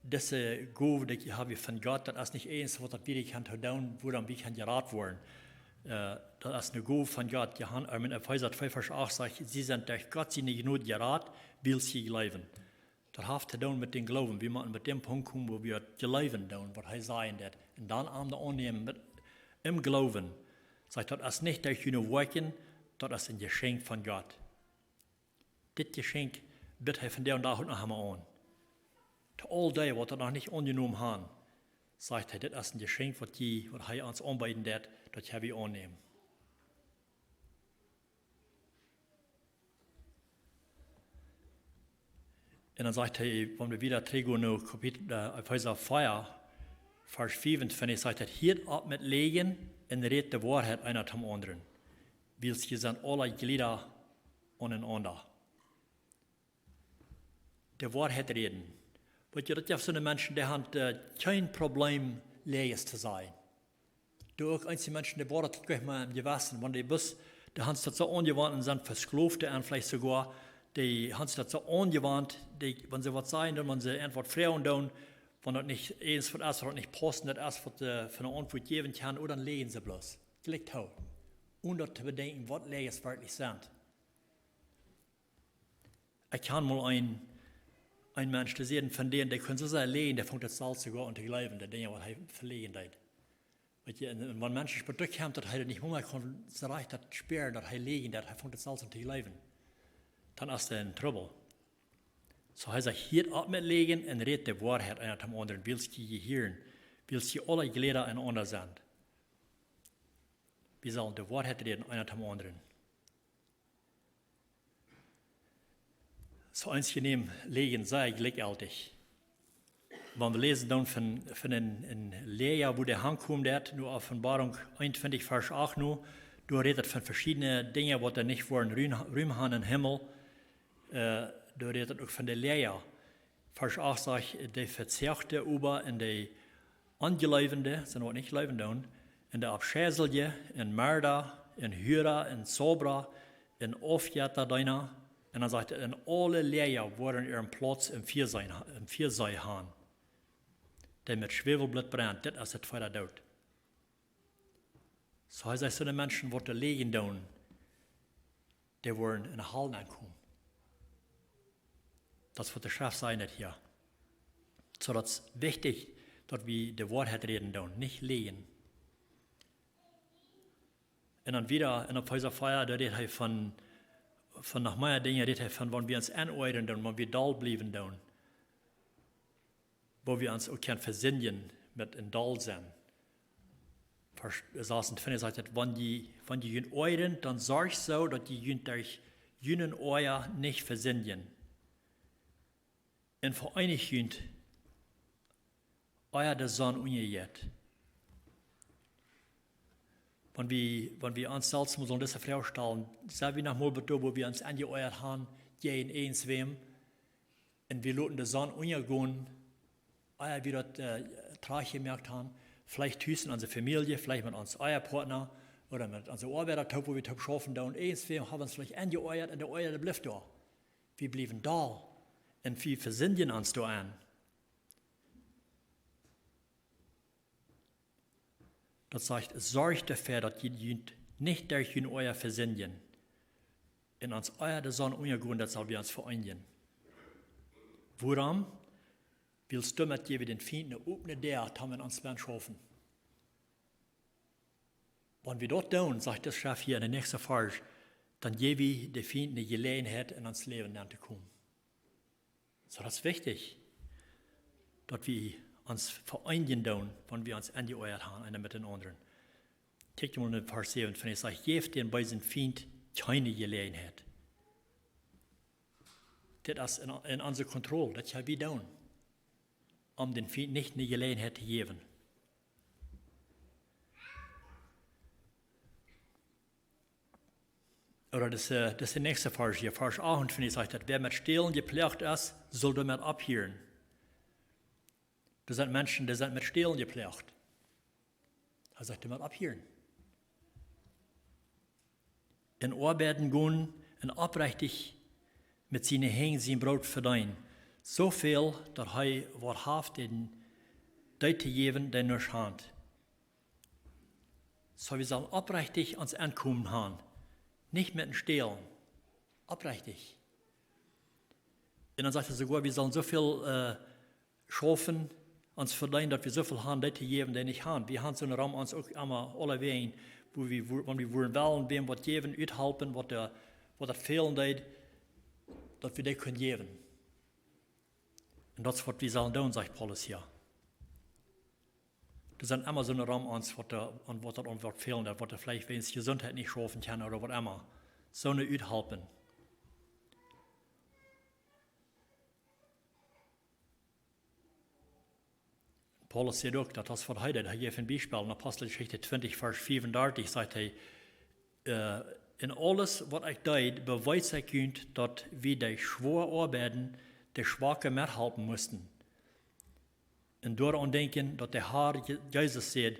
dise Gow, dee hab wie von Gott, daut es nich eent waut, daut wie kjennen doonen, wuarom wie kjennen jerat woaren. Äh, daut es eene Gow von Gott. Johan-, äh, en Efeesa twee, Varsch acht sajcht: "Sie sent derch Gott siene Jnod jerat, wiels jie jleewen." Daut haft to doonen met dän Gloowen. Wie motten met däm Punkt komen, wua wie daut jleewen doonen, waut hee säd, daut. Un dan am aunnämen met, em Gloowen. Sajcht, daut es nich derch june Woakjen, daut es een Jeschenkj von Gott. Dit Jeschenkj bieet hee vondoag dän Dach uk noch emol aun. To aul dee, waut daut noch nich aunjenomen haben. Sajcht hee, dit es een Jeschenkj, waut jie, waut hee ons aunbeeden deed, daut hab wie aunnämen. Un dan sajcht hee, wan wie wieda trigj gonen no Kapitel, äh, Efeesa vea, Varsch fiefuntwintich, sajcht hee: "Hieet opp met läajen un rät de Woarheit eena toom aundren, wiels jie sent aule Jlieda aun enaunda." De Woarheit räden. Weetst, daut jeft soone Menschen, dee haben, äh, kjeen Problem, Läajes to sajen. Doa uk eenje Menschen, dee woaren daut nich mea em Jewessen, wan dee bloos, dee haben daut soo aunjewant un sent vesklooft doaraun veleicht soogoa, dee haben daut soo aunjewant, dee, wan see waut sajen, dan, wan see irjentwaut froagen doonen, wan daut nich eens waut es, waut nich pausent es, waut, äh, fa eene Auntwuat jäwen kaun, ooda dan läajen see bloos. Jlikj too. Onen daut to bedenkjen, waut Läajes werkjlich sent. Ekj kjan mol een, een Mensch, dee säd, von dän, dee kunn soo sea läajen, dee funk daut selfst soogoa aun to jleewen, de Dinja, waut hee veläajen deed. Weetst, un, un wan Menschen bie däm kjeemen, daut hee daut nich mea kunn, soo rajcht daut spieren, daut hee läajen deed, hee funk daut selfst aun to jleewen. Dan es hee en Trubbel. Soo hee sajcht: "Hieet opp met läajen un rät de Woarheit eena toom aundren, wiels jie jehieren, wiels jie aule Jlieda aun enaunda sent." Wie sellen de Woarheit räden, eena toom aundren. Soo eenje nämen Läajen sea jlikjjeltich. Wan wie läsen dan von, von een, een Läaja, woo dee hankomen deed, no Openboarunk eenuntwintich, Varsch acht no, doa rät et von veschiedne Dinja, waut doa nich woaren Rum, Rum haben em Himmel. Äh, doa rät et uk von de Läaja. Varsch acht sajcht: "De Vezechte oba un de Onjleewende", sent waut nich jleewen doonen, "un de Aufscheisliche, un Merda, un Hura, un Zaubra, un Aufjettadeena." Un dan sajcht hee: "Un aule Läaja woaren äaren Plauz em Fia sennen, em Fia sennen haben, dee met Schwäwelbloot brent, dit es de tweede Doot." Soo hee sajcht, soone Menschen, waut doa läajen doonen, dee woaren enne Hal nenkomen. Daut es waut de Schreft sajcht hia. Soo daut es wichtich, daut wie de Woarheit räden doonen, nich läajen. Un dan wieda en Efeesa vea, doa rät hee von, von noch mea Dinja, rät hee von, wan wie ons enoajren doonen, wan wie doll bliewen doonen, woo wie ons uk kjennen vesindjen met een doll sennen. Varsch sasuntwintich sajcht et: "Wan jie, wan jie junt oajren, dan sorcht soo, daut jie junt derch junen Oaja nich vesindjen. Un veeenicht junt, ea de Sonn unjajeit." Wan wie, wan wie ons selfst mol soo dise Froag stalen, sent wie noch mol bie daut, woo wie ons enjeoajat haben, jäajen irjentwäm, un wie loten de Sonn unjagonen, ea wie daut, äh, trajcht jemoakt haben, veleicht tus en onse Famielje, veleicht met onsen Ehepartner ooda met onse Oabeida toop, woo wie toop schaufen doonen, irjentwäm haben wie ons veleicht enjeoajat un de Oaja, dee blift doa. Wie bliewen doll un wie vesindjen ons doaraun. Daut sajcht: "Sorcht doafäa, daut jie junt nich derch jun Oaja vesindjen. Un ons ea de Sonn unjagonen, daut saul bie ons veeenijen." Wuarom? Wiels doamet jäw wie dän Fient eene opne Däa, toom en ons benn schaufen. Wan wie daut doonen, sajcht de Schreft hia en de näakjste Varsch, dan jäw wie dän Fient eene Jeläajenheit, en ons Läwen nenn to komen. Soo, daut es wichtich, daut wie ons veeenijen doonen, wan wie ons enjeoajat haben, eena met dän aundren. Kjikj mol en Varsch säwen, wan hee sajcht: "Jäft dän beesen Fient kjeene Jeläajenheit." Dit es en, en onse Kontroll, daut kjenn wie doonen, om dän Fient nich eene Jeläajenheit to jäwen. Ooda daut es, äh, daut es de näakjste Varsch hia, Varsch achtuntwintich sajcht daut: "Wäa met Stälen jeploagt es, saul doamet opphieren." Doa sent Menschen, dee sent met Stälen jeploagt. Hee sajcht: "Doamet opphieren. Un oabeiden gonen un oprechtich met siene Henj sien Broot vedeenen, soo väl daut hee woat haben dee to jäwen, dee nuscht haft." Soo, wie sellen oprechtich ons Enkomen haben. Nich met een Stälen. Oprechtich. Un dan sajcht hee soogoa, wie sellen soo väl, äh, schaufen, ons vedeenen, daut wie soo väl haben, dee to jäwen, dee nich haben. Wie haben soo een Rum ons uk emma aulawäajen, woo wie, woo, wan wie wudden wellen, wäm waut jäwen, uthalpen, waut doa, waut daut fälen deed, daut wie dee kunnen jäwen. Un daut es waut wie sellen doonen, sajcht Paulus hia. Doa sent emma soone rom ons, waut doa, aun waut daut aun woat fälen, daut waut doa veleicht wäajen Jesuntheit nich schaufen kaun ooda waut emma. Soone uthalpen. Paulus sajcht uk, daut es waut hee deed. Hee jeef een Biespel en Aposteljeschicht twintich, Varsch fiefundartich, sajcht hee, äh, "En aules waut ekj deed, bewees ekj junt, daut wie dee schwoa oabeiden, dee Schwake methalpen musten." Un doaraun denkjen, daut de Har Je-, Jesus säd,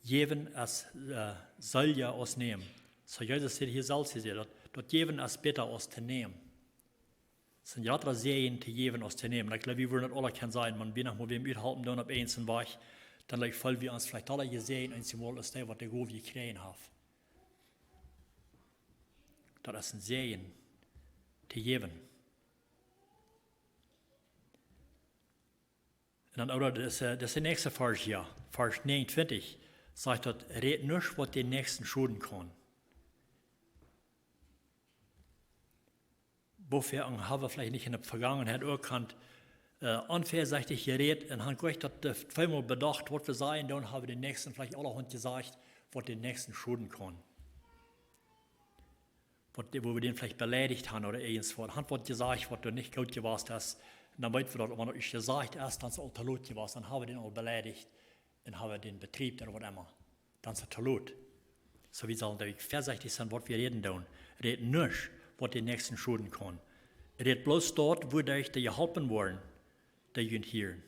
"Jäwen es, äh, seelja aus nämen." Soo Jesus säd hia selfst, hee säd, daut, daut jäwen es bäta aus to nämen. Daut es een jratra Säajen to jäwen aus to nämen. Ekj jleew, wie wudden daut aula kjennen sajen, wan wie noch mol wäm uthalpen doonen opp eenen Wajch, dan jleew ekj, feelen wie ons veleicht aula jesäajent, eenjemol aus dee, waut de Gow jekjräajen haft. Daut es een Säajen to jäwen. Un dan, ooda daut es, äh, daut es de näakjste Varsch hia, Varsch näajenuntwintich, sajcht daut: "Rät nuscht, waut dän Näakjsten schoden kaun." Wuafäa haben wie veleicht nich en de Vegangenheit uk kjennen, äh, onviesechtich jerät un haben jlikj daut, äh, tweemol bedocht, waut wie sajen, dan haben wie dän Näakjsten veleicht aulahaunt jesajcht, waut dän Näakjsten schoden kaun. Waut, wua wie dän veleicht beleidicht haben ooda irjentwaut. Haben waut jesajcht, waut doa nich goot jewast es. Un dan weeten wie daut, wan daut ieescht jesajcht es, dan es et aul to lot jewast. Dan haben wie dän aul beleidicht un haben dän betriept ooda waut emma. Dan es et to lot. Soo, wie sellen doa viesechtich sennen, waut wie räden doonen. Rät nuscht, waut dän Näakjsten schoden kaun. Rät bloos daut, wuaderch dee jeholpen woaren, dee junt hieren.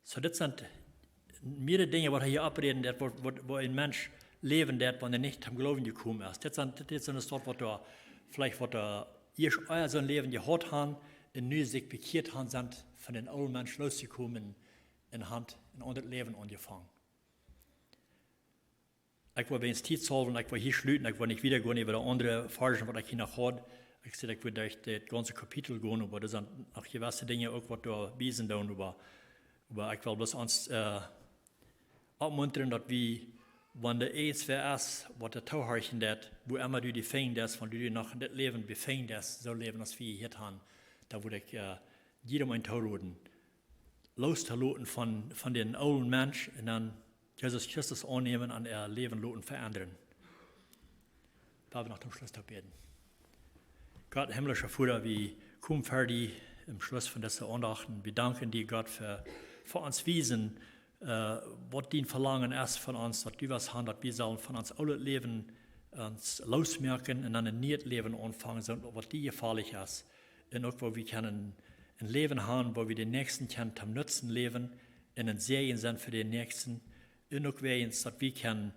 Soo, dit sent mierere Dinja, waut hee hia oppräden deed, waut, waut, woo een Mensch läwen deed, wan hee nich toom Gloowen jekomen es. Dit sent, dit sent de Sort, waut doa, veleicht waut doa ieescht ea soon Läwen jehaut haben un nu sikj bekjieet haben, sent von dän oolen Mensch losjekomen un haben een aundret Läwen aunjefongen. Ekj well wäajen Tiet haulwen, ekj well hia schluten, ekj well nich wieda gonen äwa de aundre Varschen, waut ekj hia noch haud. Ekj säd, ekj wudd derch daut gaunze Kapitel gonen, oba doa sent noch jewesse Dinja uk, waut doa wiesen doonen, oba, oba ekj well bloos ons, äh, oppmuntren, daut wie, wan doa irjentwäa es, waut doa toohorchen deit, wua emma du die finjen deist, wan du die noch en dit Läwen befinjen deist, soo läwen aus wie hia haben, dan wudd ekj, äh, jiedem eenen tooroden, loszutooten von, von dän oolen Mensch un dan Jesus Christus aunnämen un äa Läwen loten veendren. Lot ons noch toom Schluss toop bäden. Gott, himmlischa Voda, wie komen ver die aum Schluss von dise Aundacht. Wie danken die, Gott, fa, fa ons wiesen, äh, waut dien Velangen es von ons, daut du west haben, daut wie sellen von ons oolet Läwen ons losmoaken un dan een nieet Läwen aunfangen, soo waut die jefalich es. Un uk, wua wie kjennen een Läwen haben, wua wie dän Näakjsten kjennen toom Nutzen läwen un een Säajen sennen fa dän Näakjsten. Un uk wäajen daut wie kjennen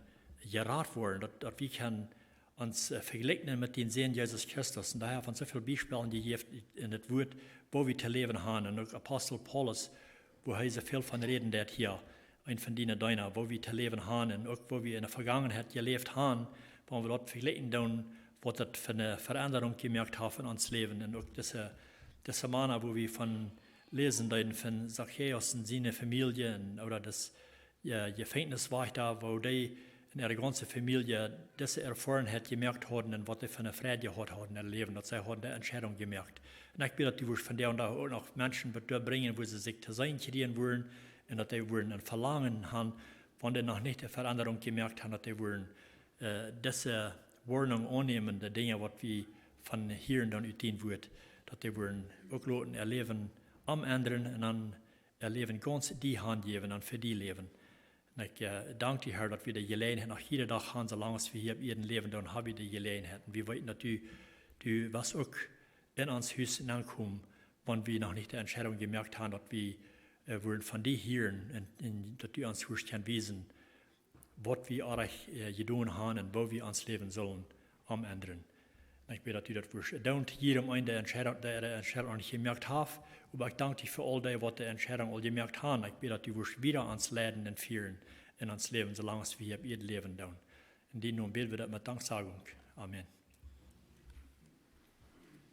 jerat woaren, daut, daut wie kjennen ons, äh, vejlikjen met dän Sän Jesus Christus. Un doa haft hee ons soo väl Biespels jejäft en daut Wuat, woo wie to läwen haben. Un uk Apostel Paulus, wua hee soo väl von räden deed hia, een von diene Deena, woo wie to läwen haben. Un uk woo wie en de Vegangenheit jeläft haben, wan wie daut vejlikjen doonen, waut daut fa eene Veendrunk jemoakt haft en ons Läwen. Un uk dise, dise Mana, wua wie von läsen deeden, von Zachäus un siene Famielje, un, ooda daut, äh, Jefenkjniswajchta, woo dee un äare gaunze Famielje dise Erfoarenheit jemoakt hauden un waut dee fa eene Freid jehaut hauden en äa Läwen, daut see hauden de Entscheidunk jemoakt. Un ekj bäd, daut du wurscht vondoag uk noch Menschen doa brinjen, wua see sikj to seenen kjrieen wudden, un daut dee wudden een Velangen haben, wan dee noch nich de Veendrunk jemoakt haben, daut dee wudden, äh, dise Woarnunk aunnämen, de Dinja, waut wie von hieren doonen ut dien Wuat, daut dee wudden uk loten äa Läwen omendren un dan äa Läwen gaunz die hanjäwen un fa die läwen. Un ekj, äh, dank die, Har, daut wie de Jeläajenheit noch jieda Dach haben, soo lang aus wie hia opp Ieed läwen, dan hab wie de Jeläajenheit. Un wie weeten, daut du, du west uk en ons Hus nenkomen, wan wie noch nich de Entscheidunk jemoakt haben, daut wie, äh, wudden von die hieren un, un daut du ons wurscht kjennen wiesen, waut wie orrajcht, äh, jedonen haben un woo wie ons Läwen sellen omendren. Un ekj bäd, daut du daut wurscht doonen, jiedem eenen, dee Entscheidunk, dee de Entscheidunk noch nich jemoakt haft. Oba ekj dank die fa aul dee, waut de Entscheidunk aul jemoakt haben. Ekj bäd, daut du wurscht wieda ons leiden un fieren en ons Läwen, soo lang aus wie hia opp Ieed läwen doonen. En dienen Nomen bäd wie daut met Danksagunk. Amen.